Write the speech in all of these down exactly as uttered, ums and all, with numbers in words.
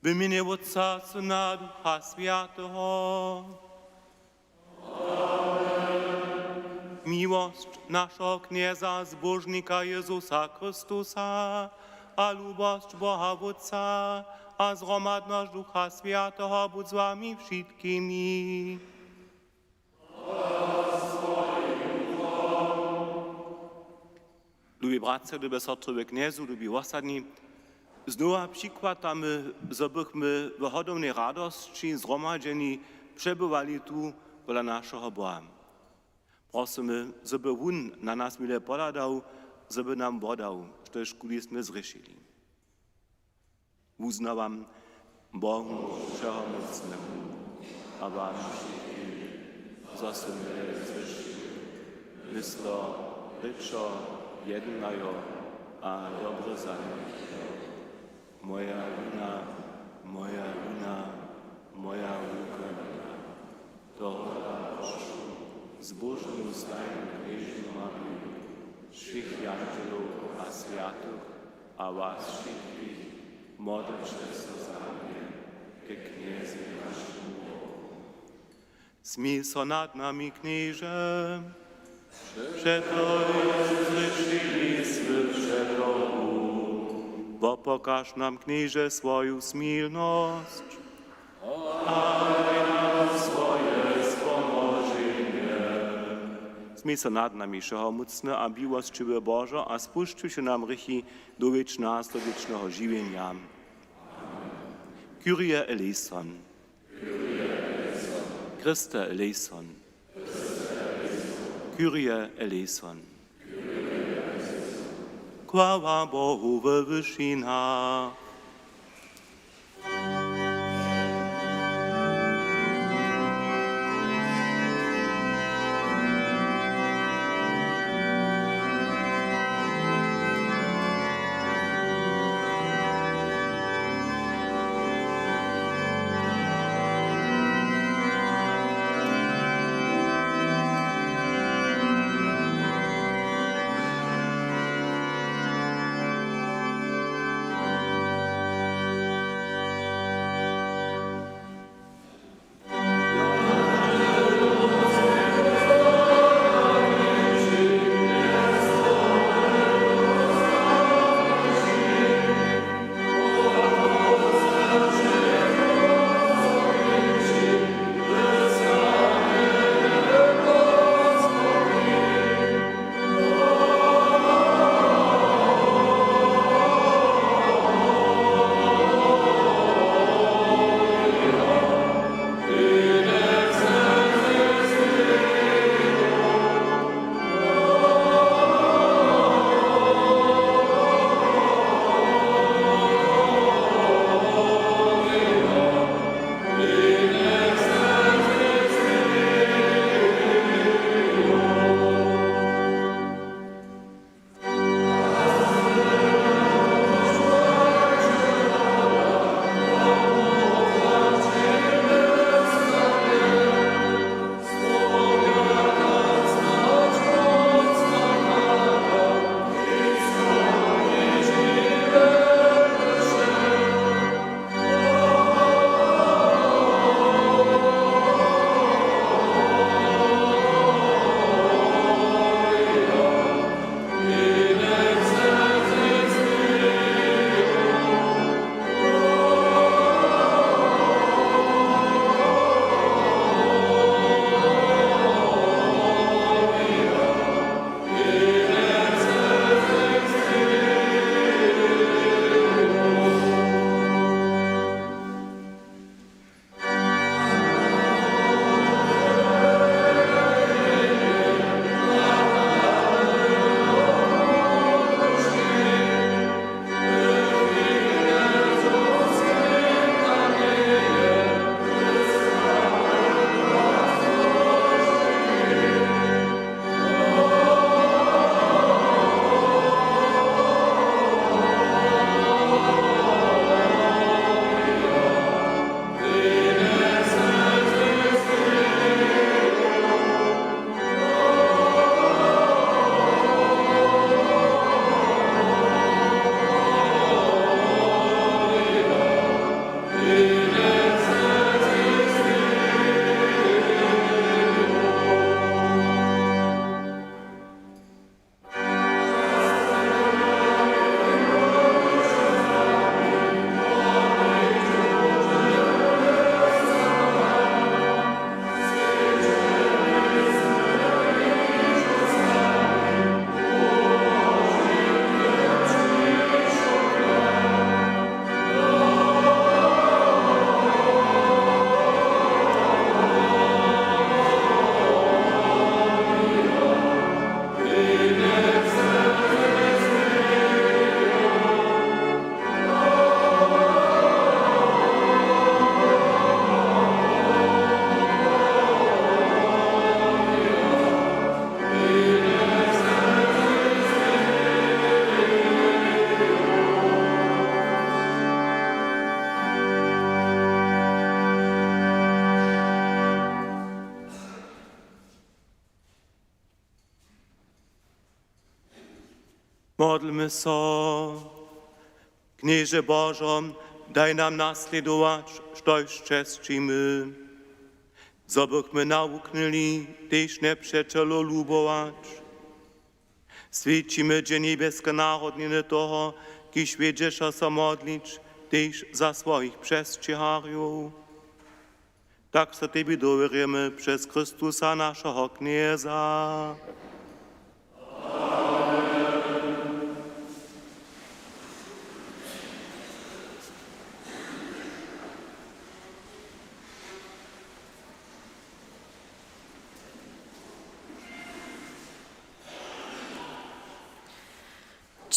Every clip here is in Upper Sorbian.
W mjenje Wótca, Syna, Ducha Swjateho. Miłosć našeho Knjeza, Zbóžnika Jězusa Chrystusa, a lubosć Boha Wótca, a zhromadnosć Ducha Swjateho budź z wami wšitkimi. Lubi bratřa, lube sotry we Knjezu, lubi wosadni, znowa přikładamy, zo bychmy w hodownej radosći zhromadźeni přebywali tu pola našeho Boha. Prosymy, zo by wón na nas mile pohladał, zo by nam wodał, štož kuli smy zhrěšili. Wuznawam Bohu Wšehomócnemu a wam wšitkim, zo sym wjele zhrěšił, myslo, rěčo, jednajo a dobre zanjechajo. Moja wina, moja wina, moja wulka wina. Tohodla prošu zbóžnu stajnu knježnu Mariju, wšěch jandźelow a swjatych, a was wšitkich, modlće so za mnje ke Knjezej našemu Bohu. Smil so nad nami, Knježe. Přetož zhrěšili smy před Tobu. Wopokaž nam, Knježe, swoju smilnosć. A daj nam swoje spomoženje. Smil so nad nami, wšehomócny a miłosćiwy Božo, a spušćiwši nam hrěchi, dowjedź nas do wěčneho žiwjenja. Kyrie eleison. Christe eleison. Kyrie eleison. Chwała Bohu we wyšinach. Modlmy so. Knježe Božo, daj nam naslědować, štož česćimy, zo bychmy nawuknyli tež njepřećelow lubować. Swjećimy dźě njebjeske narodniny toho, kiž wědźeše so modlić tež za swojich přesćěharjow. Tak so tebi dowěrjemy přez Chrystusa, našeho Knjeza.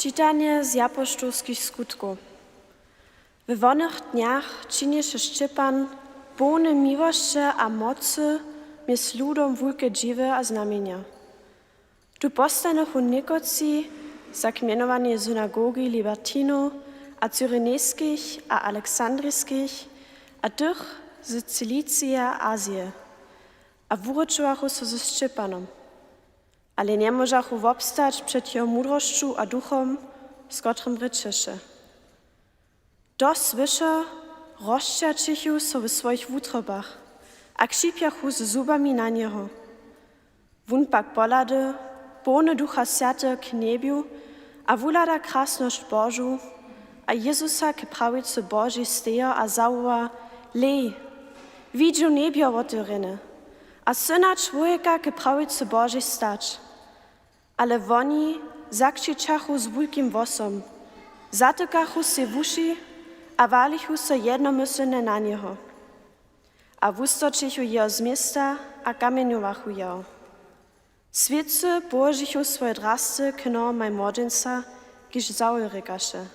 Čitanje z apoštołskich Skutkow. We wonych dnjach činiše Šćepan, połny miłosće a mocy, mjez ludom wulke dźiwy a znamjenja. Tu postanechu někotři, za kmjenowanju synagogi Libertinow a Cyrenejskich a Aleksandriskich a tych z Cilicije a Azije, a wuročowachu so ze Šćepanom. Ale njemóžachu wobstać před jeho mudrosću a duchom, z kotrym rěčeše. To słyša, rozšćaćichu so w swojich wutrobach a křipjachu z zubami na njeho. Wón pak pohlady, połny Ducha Swjateho, k njebju a wuhlada krasnosć Božu a Jezusa k prawicy Božej stejo a zawoła: Hlej, widźu njebjo wotewrjene a Syna čłowjeka k prawicy Božej stać. Ale woni zakřičachu z wulkim hłosom, zatykachu sej wuši a walichu so jednomyslnje na njeho. A wustočichu jeho z města a kamjenjowachu jeho. Swěcy połožichu swoje drasty k nohomaj młodźenca, kiž zaworjekaše.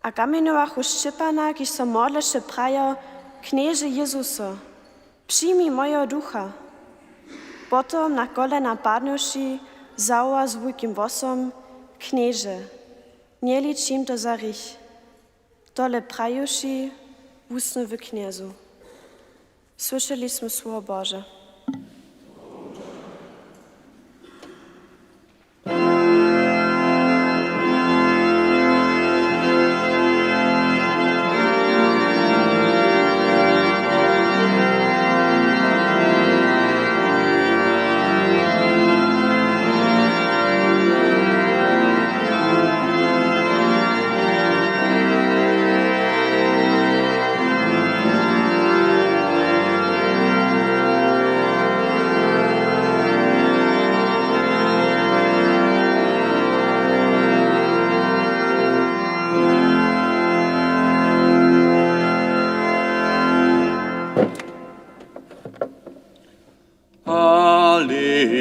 A kamjenjowachu Šćepana, kiž so modleše, prajo: Knježe Jezuso, přijmi mojeho ducha. Potom na kolena padnywši, zawoła z wulkim hłosom: Knježe, njelič jim to za hrěch. Tole prajiwši, wusnył w Knjezu. Słyšeli smy słowo Bože.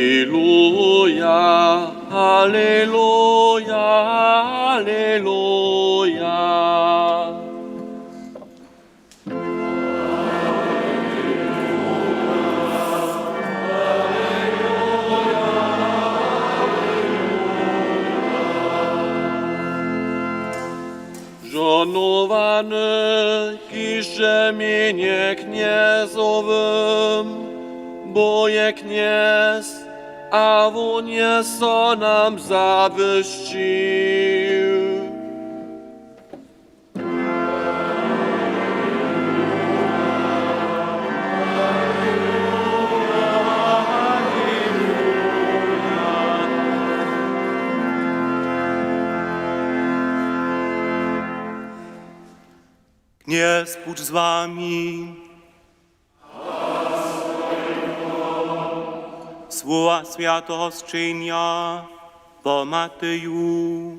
Aleluja, aleluja, aleluja. Žohnowany, kiž je mjenje Knjezowym, bo je Knjez a wón je so nam zawěsćił. Knjez budź z wami. Słowa swjateho sćenja po Mateju.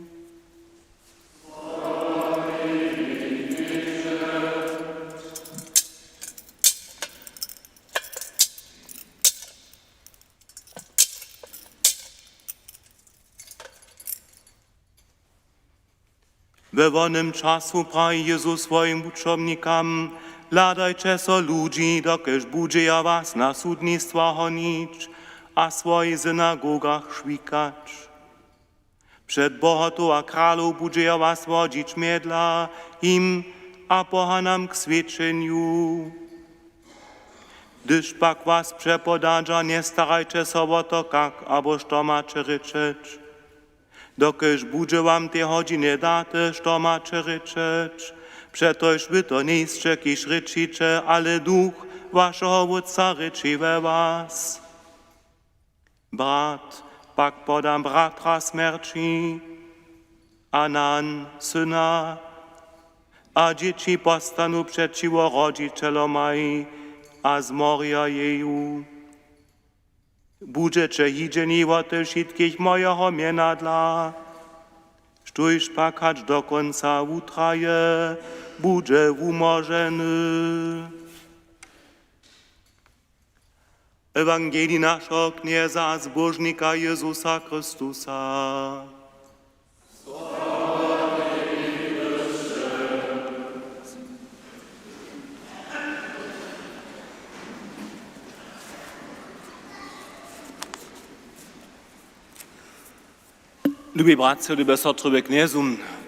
We wonym času praji Jezus swojim wučomnikam: Hladajće so ludźi, dokelž budźeja was na sudnistwa honić a w swojich synagogach šwikać. Před bohotow a kralow budźeja was wodźić mjedla jim a pohanam k swědčenju. Hdyž pak was přepodadźa, njestarajće so wo to, kak abo što maće rěčeć. Dokelž budźe wam te hodźinje date, što maće rěčeć, přetož wy to njejsće, kiž rěčiće, ale Duch wašeho Wótca rěči we was. Brat pak poda bratra smjerći, a nan syna, a dźěći postanu přećiwo rodźićelomaj a zmorja jeju. Budźeće hidźeni wote wšitkich mojeho mjena dla, štóž pak hač do kónca wutraje, budźe wumoženy. Ewangelij našeho Knjeza a Zbóžnika Jezusa Chrystusa. Lubi bratřa, lube sotry we Knjezu,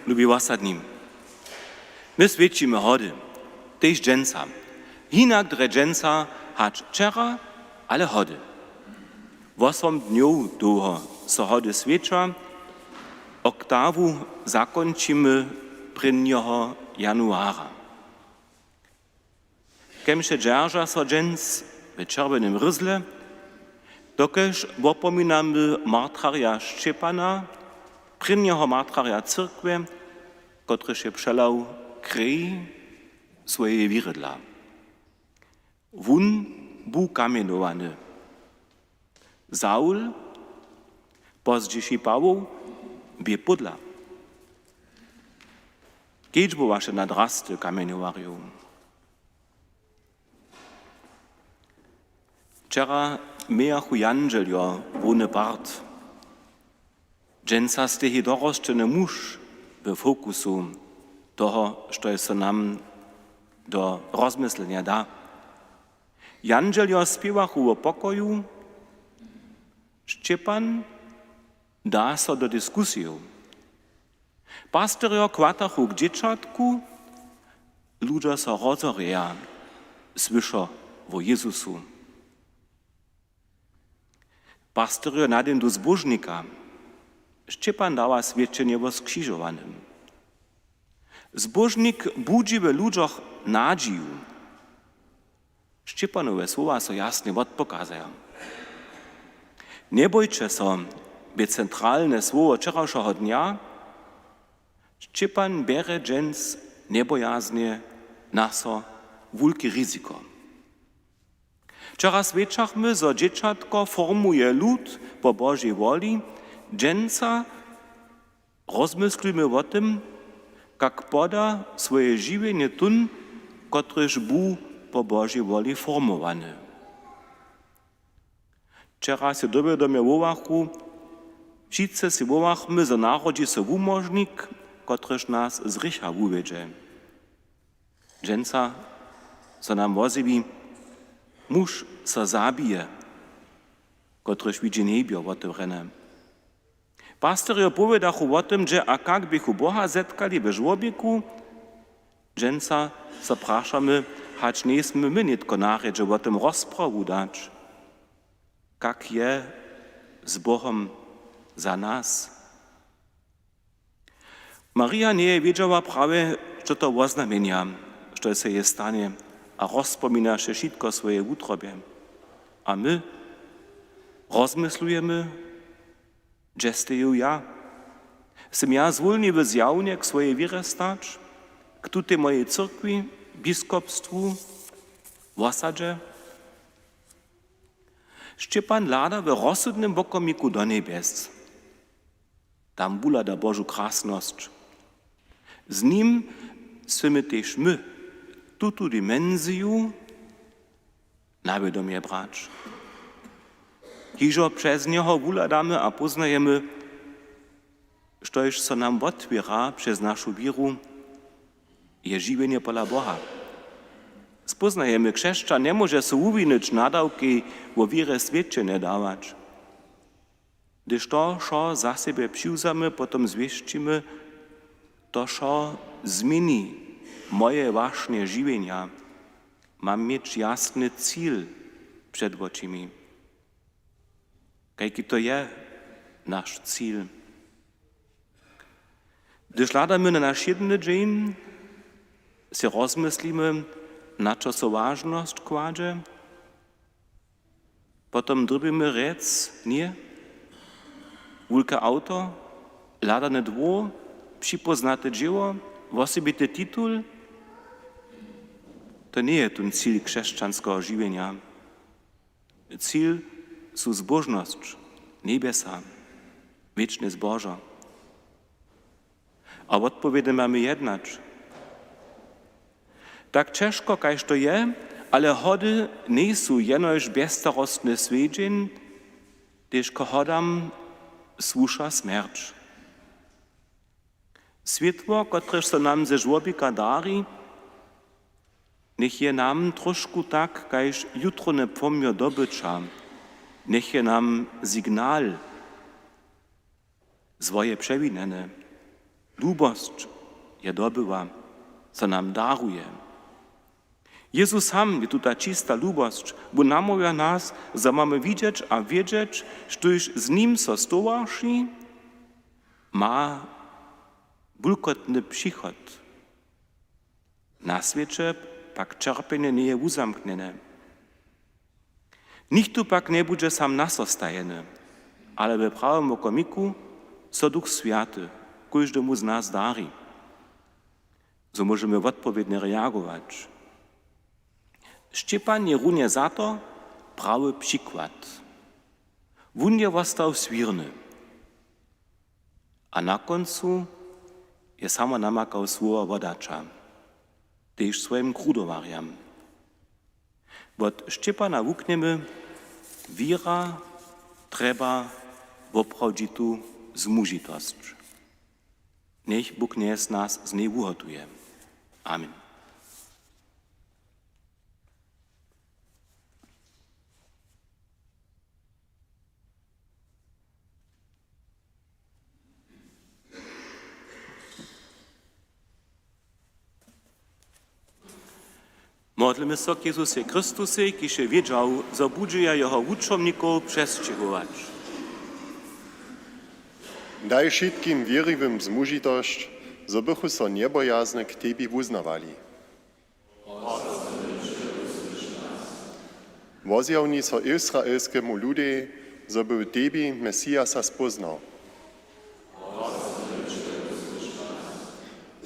lubi wosadni. My swjećimy hody, tež dźensa. Hinak drje dźensa hač wčera, ale hody. Wosom dnjow dołho so hody swjeća, oktawu zakónčimy prěnjeho januara. Kemše dźerža so dźens w čerwjenym ryzle, dokelž wopominamy martrarja Šćěpana, prěnjeho martrarja cyrkwje, kotryž je přelał krej swojeje wěry dla. Wón bu kamjenowany. Saul, pozdźiši Pawoł, bě pódla. Kedźbowaše na drasty kamjenjowarjow. Wčera mějachu jandźeljo hłowny part. Dźensa steji dorosćeny muž we fokusu toho, štož so nam do rozmyslenja da. Jandźeljo spěwachu wo pokoju, Šćěpan da so do diskusijow. Pastyrjo chwatachu k dźěćatku, ludźo so rozhorjeja, słyšo wo Jezusu. Pastyrjo nadejdu zbóžnika, Šćěpan dawa swědčenje wo skřižowanym. Zbóžnik budźi w ludźoch nadźiju. Šćěpanowe słowa so jasnje wotpokazaja. Njebójće so, bě centralne słowo wčerawšeho dnja. Šćěpan bjerje dźens njebojaznje na so wulke riziko. Wčera swjećachmy, zo dźěćatko formuje lud po Božej woli, dźensa rozmyslujmy wo tym, kak poda swoje žiwjenje tón, kotryž bu po Božej woli formowany. Wčera sej dowědomje wołachu, wšitcy sej wołachmy, zo narodźi so wumóžnik, kotryž nas z hrěcha wuwjedźe. Dźensa so nam wozjewi, muž so zabije, kotryž widźi njebjo wotewrjene. Pastyrjo powědachu wo tym, hdźe a kak běchu Boha zetkali we žłobjeku. Dźensa so prašamy, hač njejsmy my nětko na rjedźe wo tym rozprawu dać, kak je z Bohom za nas. Marija njeje wědźała prawje, što to woznamjenja, što sej jej stanje, a rozpominaše wšitko w swojej wutrobje. A my rozmyslujemy, hdźe steju ja? Sym ja zwólniwy zjawnje k swojej wěrje stać, k tutej mojej cyrkwi, biskopstwu, wosadźe? Šćěpan hlada w rozsudnym wokomiku do njebjes. Tam wuhlada Božu krasnosć. Z nim smy tež my tutu dimensiju na wědomje brać. Hižo přez njeho wuhladamy a póznajemy, štož so nam wotwěra přez našu wěru, je žiwjenje pola Boha. Spóznajemy, křesćan njemóže so wuwinyć nadawkej wo wěrje swědčenje dawać. Hdyž to wšo za sebje přiwzamy, potom zwěsćimy, to wšo změni moje wašnje žiwjenja. Mam měć jasny cil před wočimi. Kajki to je naš cil? Hdyž hladamy na naš jědny dźeń, sej rozmyslimy, na čo so wažnosć kładźe. Potom dyrbimy rjec ně. Wulke awto, hladany dwór, připóznate dźěło, wosebity titul, to njeje tón cil křesćanskeho žiwjenja. Cil su zbóžnosć, njebjesa, wěčne zbožo. A wotpowědy mamy jednać. Tak ćežko kaž to je, ale hody njejsu jenož bjezstarostny swjedźeń, hdyž k hodam słuša smjerć. Swětło, kotrež so nam ze žłobika dari, njech je nam trošku tak kaž jutrowne pomjo dobyća, njech je nam signal, zło je přewinjene. Lubosć je dobyła, zo nam daruje. Jezus sam je tuta čista lubosć, wón namołwja nas, zo mamy widźeć a wědźeć, štóž z nim so stowarši, ma wulkotny přichod. Na swěće pak ćerpjenje njeje wuzamknjene. Nichtó pak njebudźe sam na so stajeny, ale we prawym wokomiku so Duch Swjaty kóždemu z nas dari, zo móžemy wotpowědnje reagować. Šćěpan je runje za to prawy přikład. Wón je wostał swěrny. A na kóncu je samo namakał słowa wodaća, tež swojim krudowarjam. Wot Šćěpana wuknjemy: Wěra trjeba woprawdźitu zmužitosć. Njech Bóh knjez nas z njej wuhotuje. Amen. Modlmy so k Jezusej Chrystusej, kiž je wědźał, zo budźeja jeho wučomnikow přesćěhować. Daj wšitkim wěriwym zmužitosć, zo bychu so njebojazne k tebi wuznawali. Wozjawni so izraelskemu ludej, zo by w tebi Mesijasa spóznał.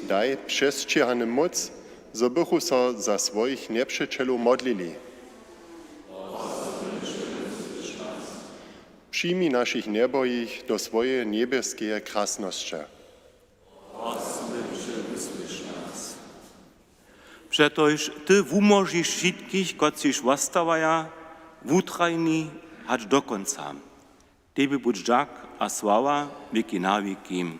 Daj přesćěhanym móc, zo bychu so za swojich njepřećelow modlili. Přijmi našich njebojich do swojeje njebjeskeje krasnosće. Přetož ty wumóžiš wšitkich, kotřiž wostawaja wutrajni hač do kónca. Tebi budź dźak a sława wěki na wěki.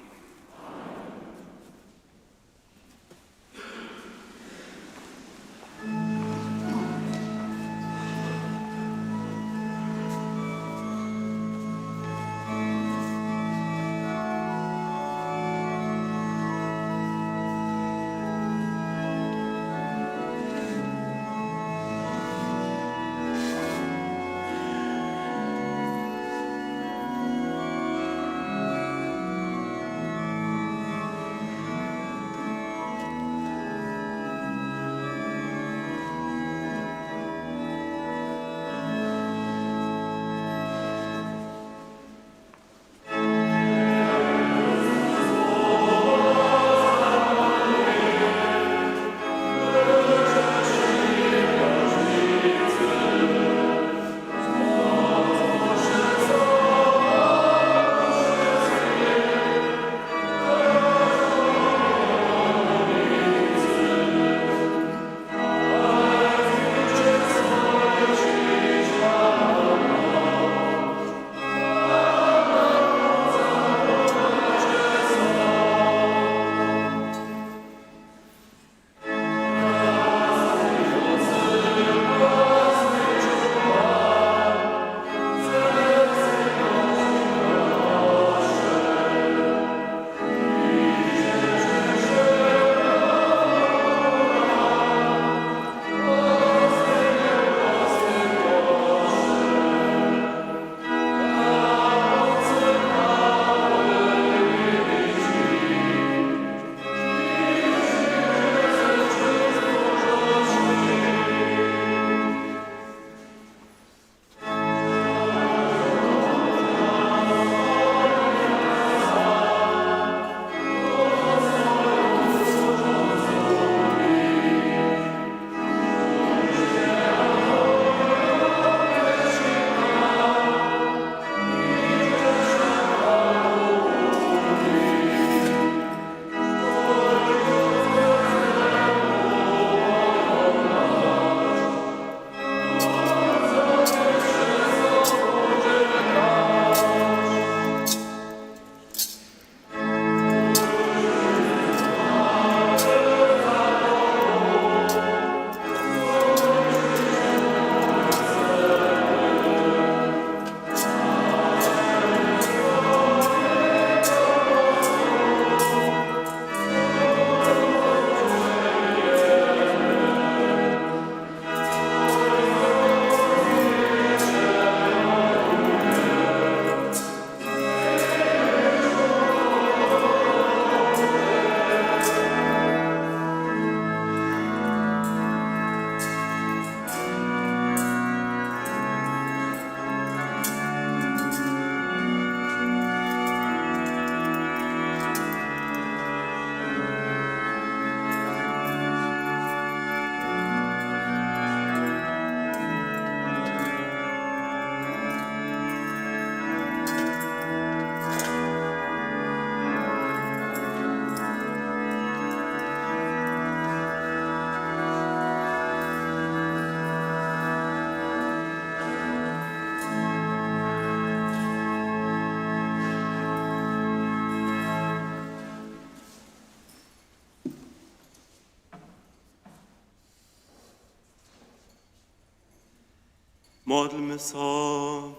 Modlmy so.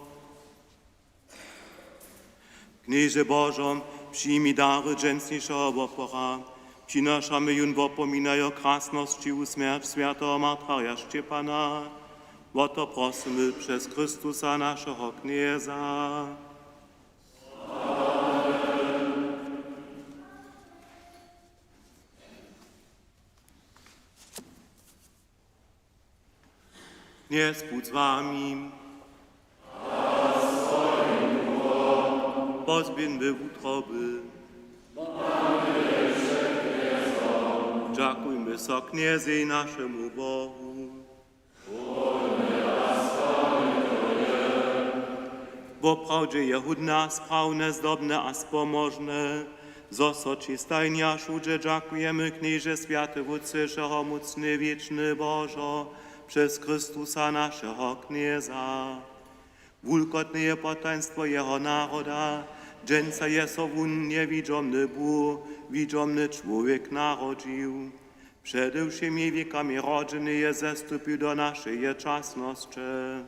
Knježe Božo, přijmi dary dźensnišeho wopora. Přinošamy jón wopominajo krasnosći u smjerć swjateho martwarja Šćěpana. Wo to prosymy přez Chrystusa, našeho Knjeza. Knjez budź z wami. Pozběhńmy wutroby. Dźakujmy so Knjezej, našemu Bohu. Woprawdźe je hódne a sprawne, zdobne a spomožne, zo so ći stajnje a wšudźe dźakujemy, Knježe, swjaty Wótče, wšehomócny, wěčny Božo, přez Chrystusa, našeho Knjeza. Wulkotne je potajnstwo jeho naroda. Dźensa je so wón, njewidźomny Bóh, widźomny čłowjek, narodźił. Přede wšěmi wěkami rodźeny je zestupił do našeje časnosće.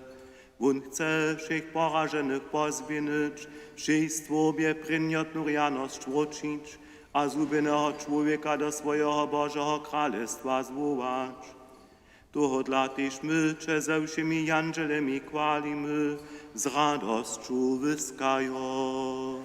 Wón chce wšěch poraženych pozběhnyć, wšej stwórbje prěnjotnu rjanosć wróćić a zhubjeneho čłowjeka do swojeho Božeho kralestwa zwołać. Tohodla tež my će ze wšěmi jandźelemi chwalimy z radosću wyskajo.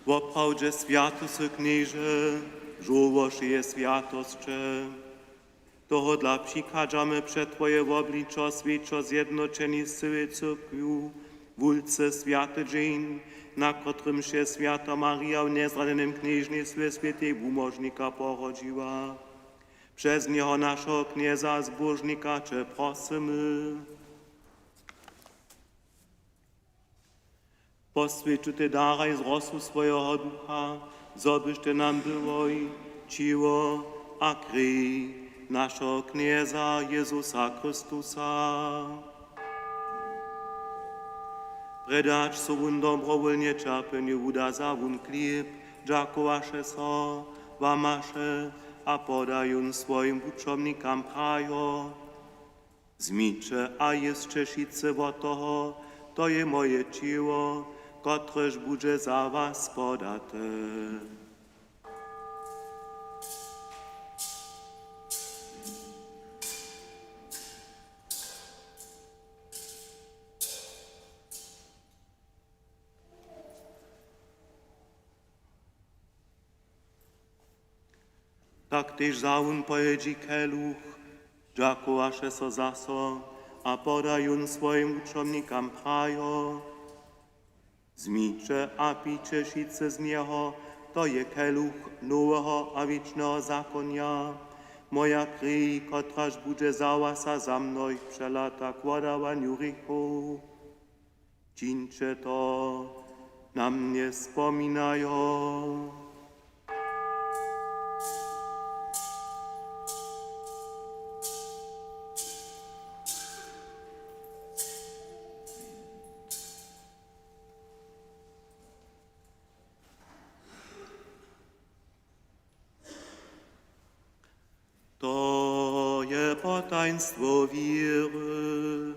Woprawdźe swjaty sy, Knježe, žołło wšeje swjatosće. Tohodla přichadźamy před Twoje wobličo, swjećo zjednoćeni z cyłej cyrkwju, wulce swjaty dźeń, na kotrymž je swjata Marija w njezranjenym knježnistwje swětej wumóžnika porodźiła. Přez njeho, našeho Knjeza a Zbóžnika, će prosymy. Poswjeć tutej daraj z rosu swojeho Ducha, zo byštej nam byłoj ćěło a krej našeho Knjeza Jezusa Chrystusa. Prjedy hač so wón dobrowólnje ćerpjenju wuda, wza wón chlěb, dźakowaše so, łamaše a poda jón swojim wučomnikam, prajo: Wzmiće a jěsće wšitcy wot toho, to je moje ćěło, kotrež budźe za was podate. Tak tež wza wón po jědźi keluch, dźakowaše so zaso a poda jón swojim wučomnikam, prajo: Wzmiće a pijće wšitcy z njeho, to je keluch noweho a wěčneho zakonja, moja krej, kotraž budźe za was a za mnohich přelata k wodawanju hrěchow. Čińće to na mnje spominajo. To je potajnstwo wěry.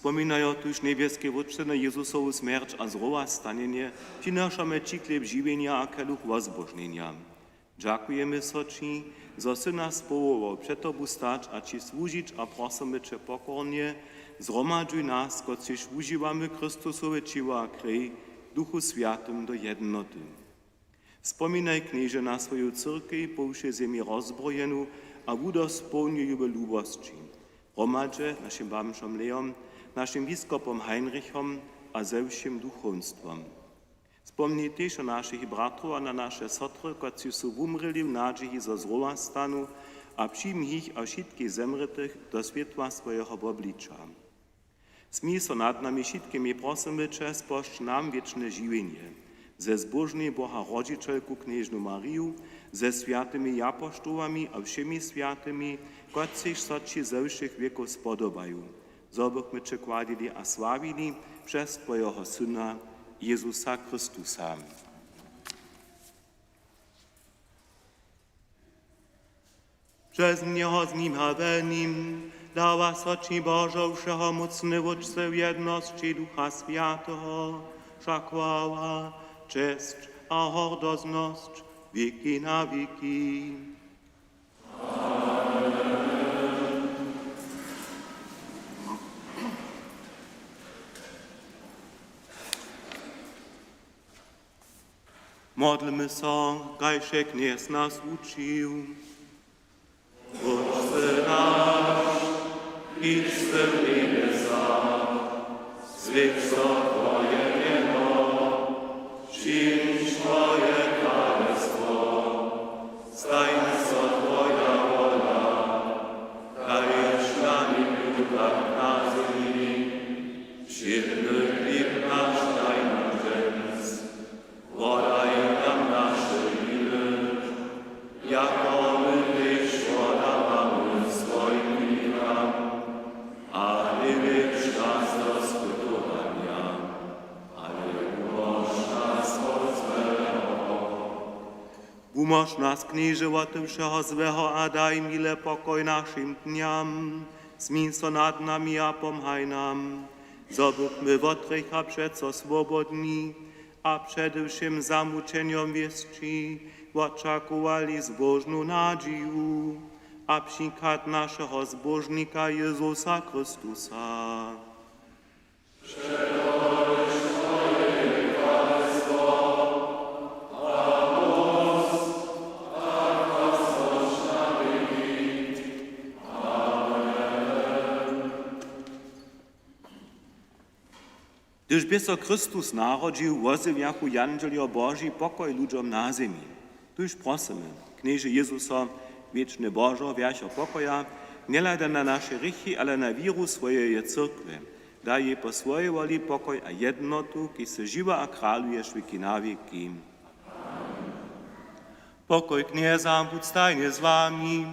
Spominajo tuž njebjeski Wótče na Jezusowu smjerć a zrowastanjenje, přinašamy ći chlěb žiwjenja a keluch wozbóžnjenja. Dźakujemy so ći, zo sy nas powołał před tobu stać a ći słužić, a prosymy će pokornje: Zhromadźuj nas, kotřiž wužiwamy Chrystusowe ćěło a krej, w Duchu Swjatym do jednoty. Spominaj, Knježe, na swoju cyrkej po wšej zemi rozbrojenu a wudospołnjuj ju w lubosći, hromadźe z našim bamžom Leom, našim biskopom Heinrichom a ze wšěm duchowstwom. Spomni tež na našich bratrow a na naše sotry, kotřiž su wumrěli w nadźiji, zo zrowastanu, a přijmi jich a wšitkich zemrětych do swětła swojeho wobliča. Smil so nad nami wšitkimi, prosymy će, spožč nam wěčne žiwjenje ze zbóžnej Boha rodźićelku knježnu Mariju, ze swjatymi japoštołami a wšěmi swjatymi, kotřiž so ći ze wšěch wěkow spodobaju, zo bychmy će chwalili a sławili přez twojeho Syna Jezusa Chrystusa. Přez njeho, z nim a w nim dawa so ći, Božo, wšehomócny Wótče, w jednosći Ducha Swjateho wša chwała, česć a hordoznosć wěki na wěki. Modlmy so, kaž je Knjez nas wučił. Wótče naš, kiž sy w njebjesach, swjeć so twoje mjeno, přińdź twoje kralestwo, stań so twoja wola, kaž na njebju, tak na zemi. Wšědny chlěb naš daj nam dźens, wodaj nam naše winy, jako my tež wodawamy swojim winikam, a njewjedź nas do spytowanja, ale wumóž nas wot złeho. Wumóž nas, Knježe, wot wšeho złeho a daj mile pokoj našim dnjam. Smil so nad nami a pomhaj nam, zo bychmy wot hrěcha přeco swobodni a před wšěm zamućenjom wěsći wočakowali zbóžnu nadźiju a přichad našeho Zbóžnika Jezusa Chrystusa. Hdyž bě so Chrystus narodźił, wozjewjachu jandźeljo Boži pokoj ludźom na zemi. Tuž prosymy, Knježe Jezuso, wěčny Božo, wjercho pokoja, njehladaj na naše hrěchi, ale na wěru swojeje cyrkwje. Daj jej po swojej woli pokoj a jednotu, kiž sy žiwy a kraluješ wěki na wěki. Pokoj Knjeza budź stajnje z wami.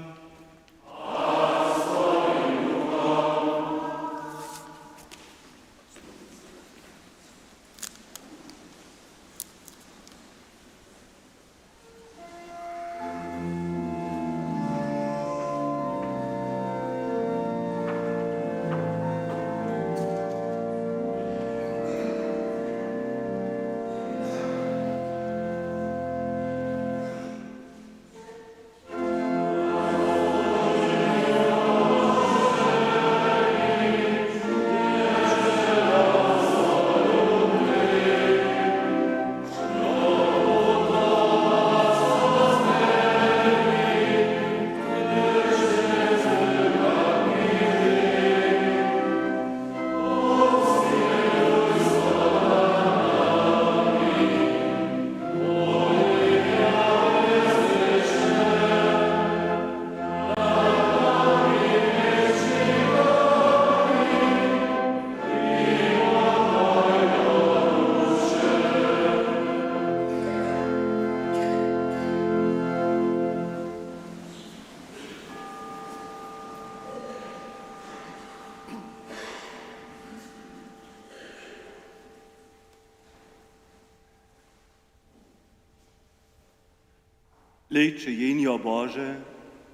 Hlejće, Jehnjo Bože,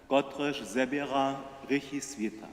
kotrež zběra hrěchi swěta.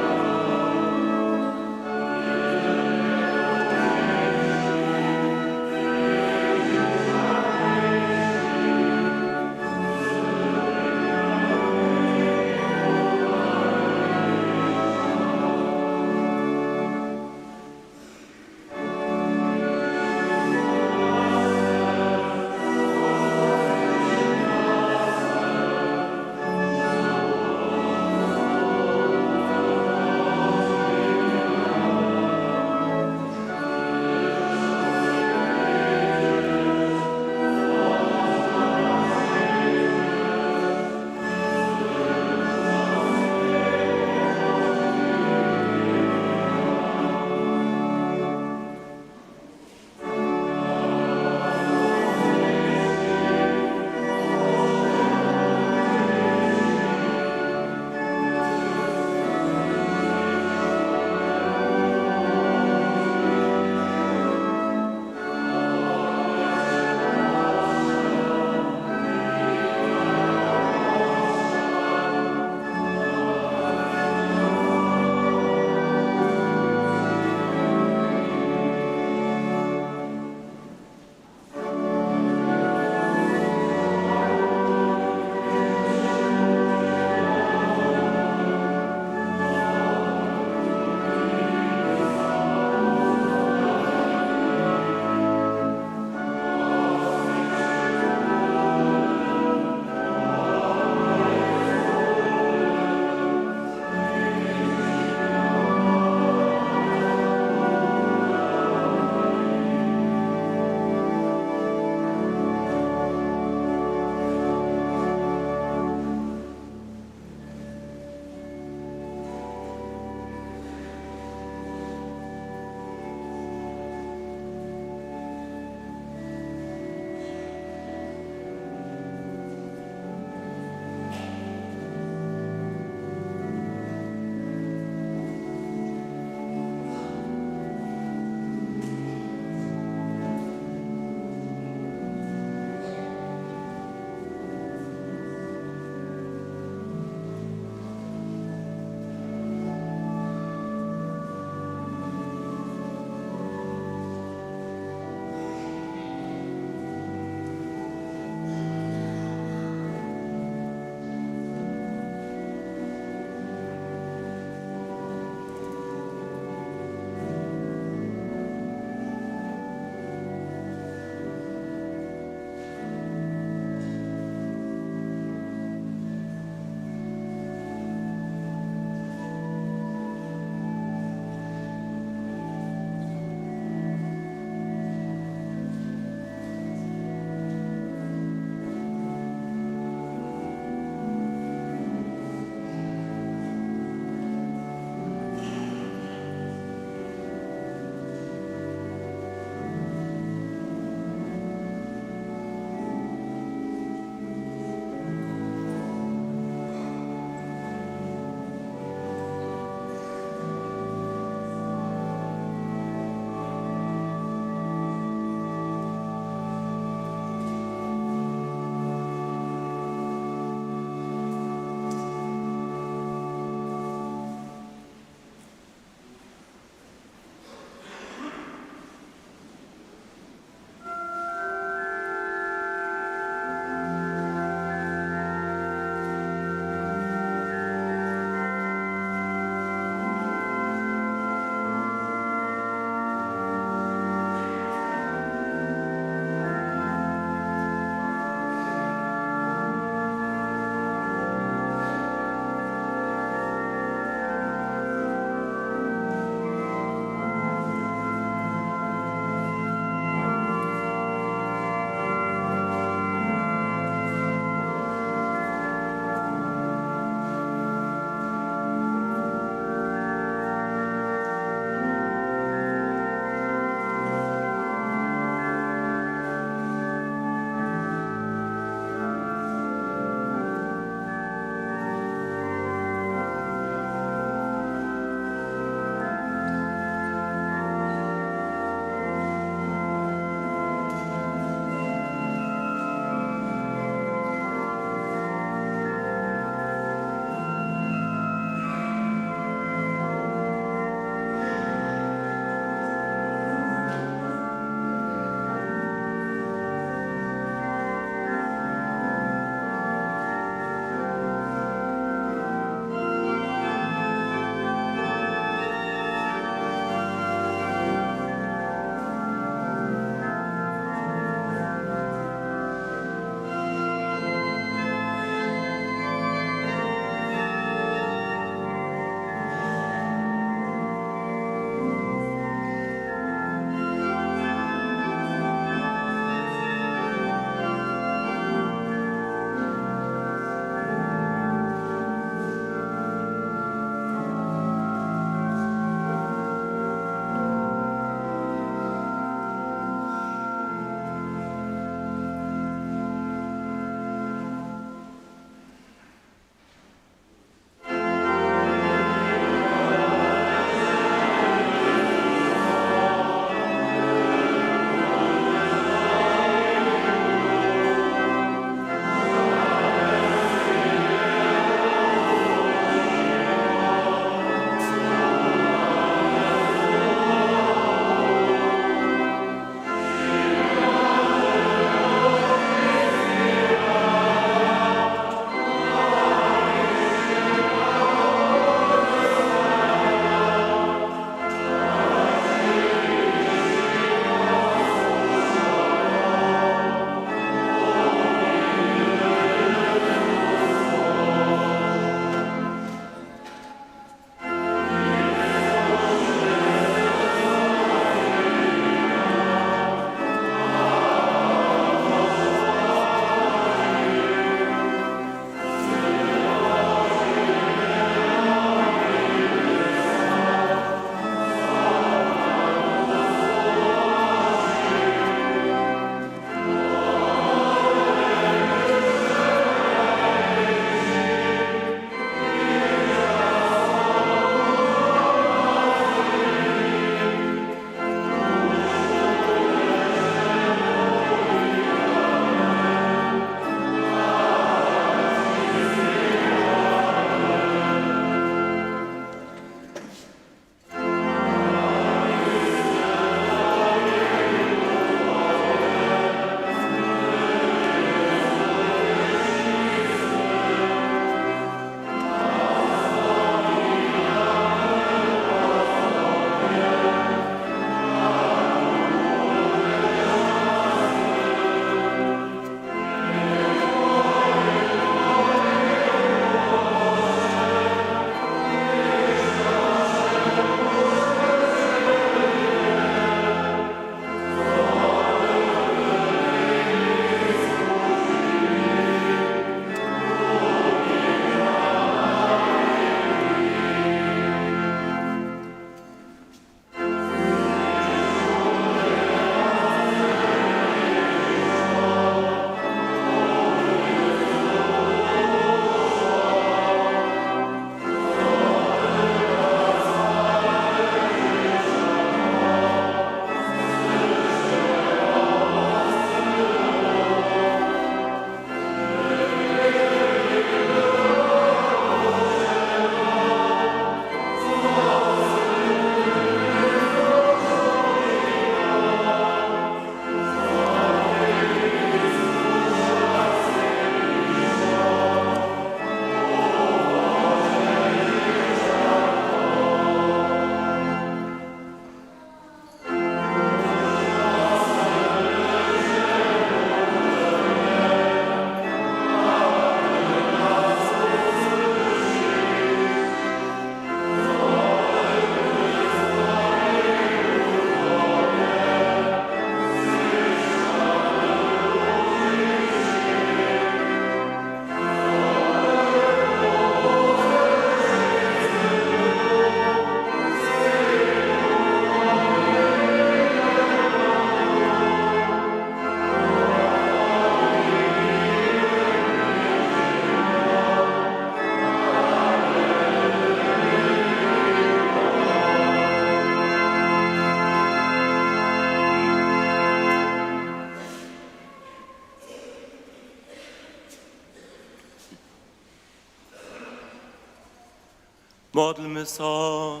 Modlmy so.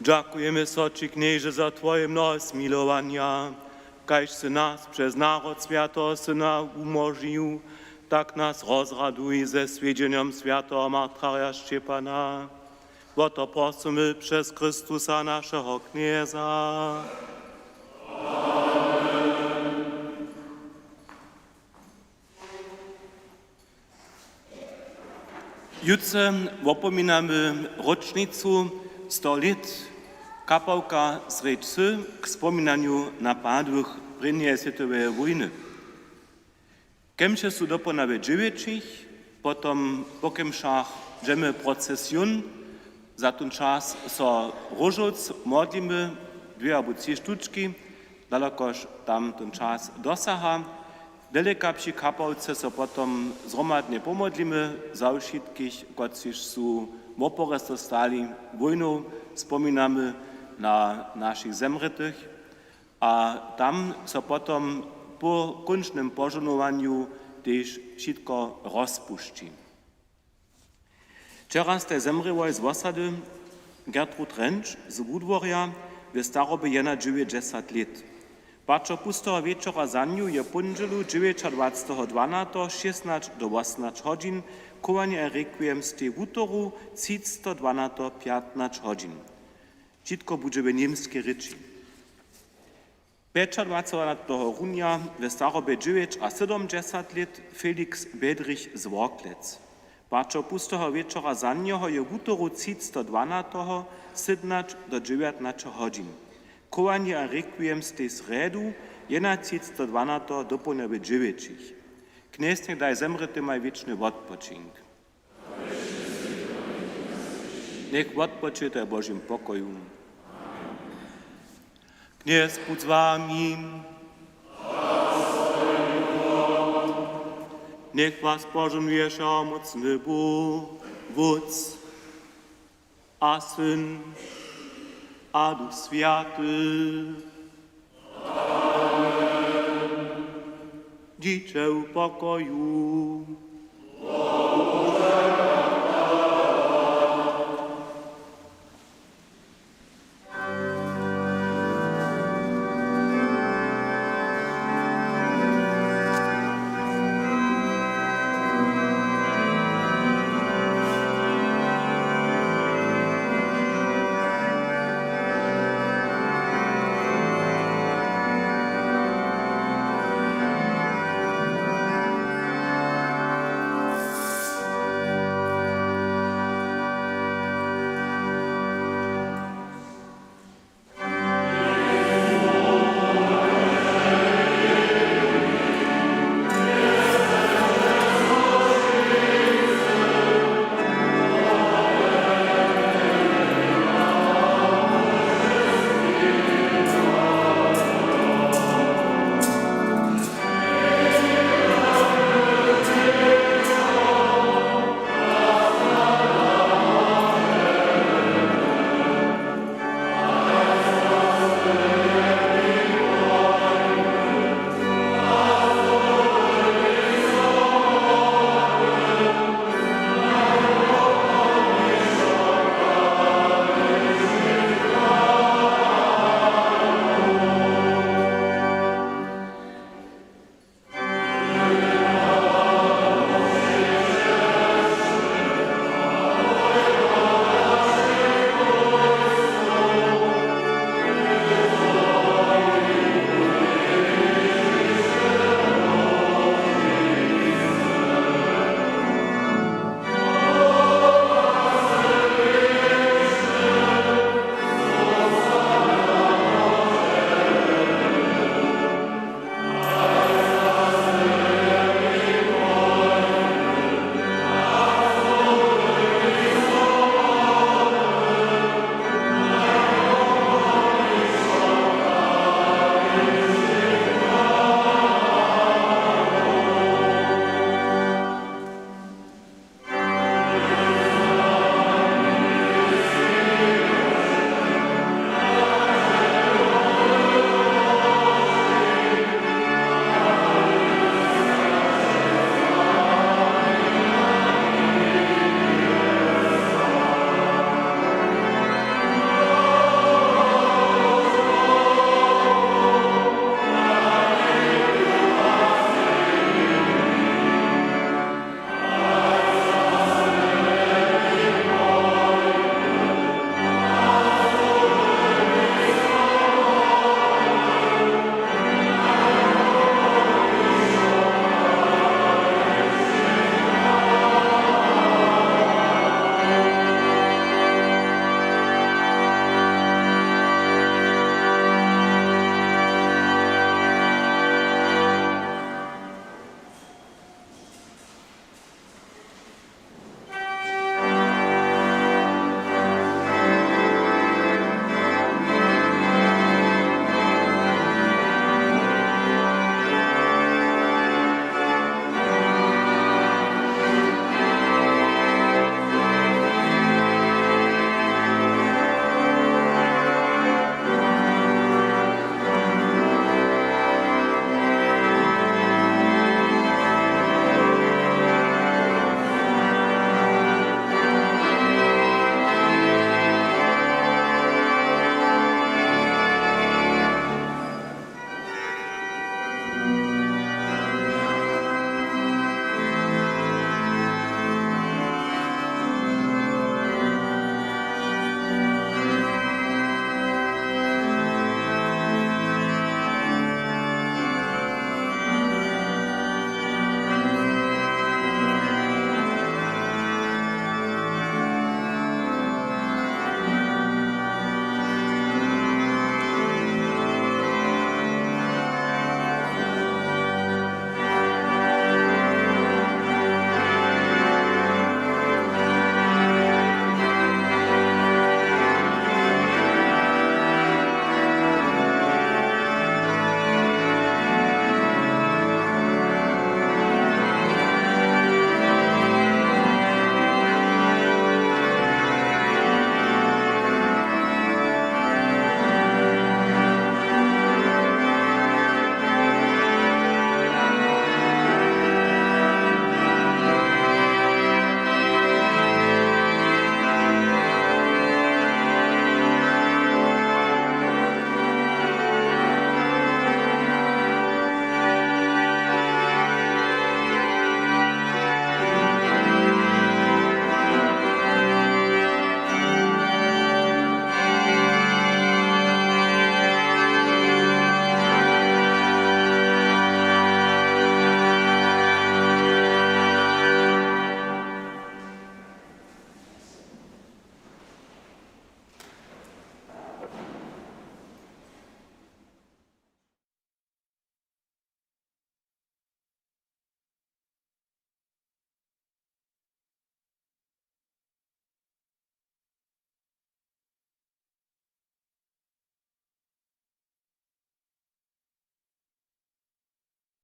Dźakujemy so ći, Knježe, za twoje mnohe smilowanja, kaž sy nas přez narod swjateho Syna wumóžnił, tak nas rozraduj ze swjedźenjom swjateho martrarja Šćepana. Wo to prosymy přez Chrystusa, našeho Knjeza. Jutře wopominamy ročnicu sto lět kapałka srjedź wsy k spominanju na padłych prěnjeje swětoweje wójny. Kemše su dopołdnja we dźewjećich, potom po kemšach dźemy procesijón, za tón čas so róžowc modlimy, dwě abo tři štučki, dalokož tam tón čas dosaha. Deleka při kapałce so potom zhromadnje pomodlimy za wšitkich, kotřiž su woporjez dostali wójnow, spominamy na našich zemrětych. A tam so potom po kónčnym požohnowanju tež wšitko rozpušći. Wčera staj zemrěłoj z wosady Gertrud Rentsch z Wudworja w starobje jednadźewjećdźesat lět. Pačo pusteho wječora za nju je póndźelu dźewjećadwaceteho dwanateho šěsnać do wosomnać hodźin chowanje a requiem stej wutoru třicetego dwanateho pjatnaće hodźin. Wšitko budźe w němskej rěči. Pjećadwaceteho runja w starobje dźewjećasydomdźesat lět Felix Bedrich z Worklec. Pačo pusteho wječora za njeho je wutoru třicetego dwanateho sydnać do dźewjatnaće hodźin. Chowanje a requiem stej srjedu, jednatřicetego dwanateho dopołdnja w dźewjećich. Knjez njech daj zemrětymaj wěčny wotpočink. Njech wotpočijeta w Božim pokoju. Knjez budź z wami. Njech was požohnuje wšehomócny Bóh, Wótc a Syn a Duch Swjaty. Dźiće w pokoju.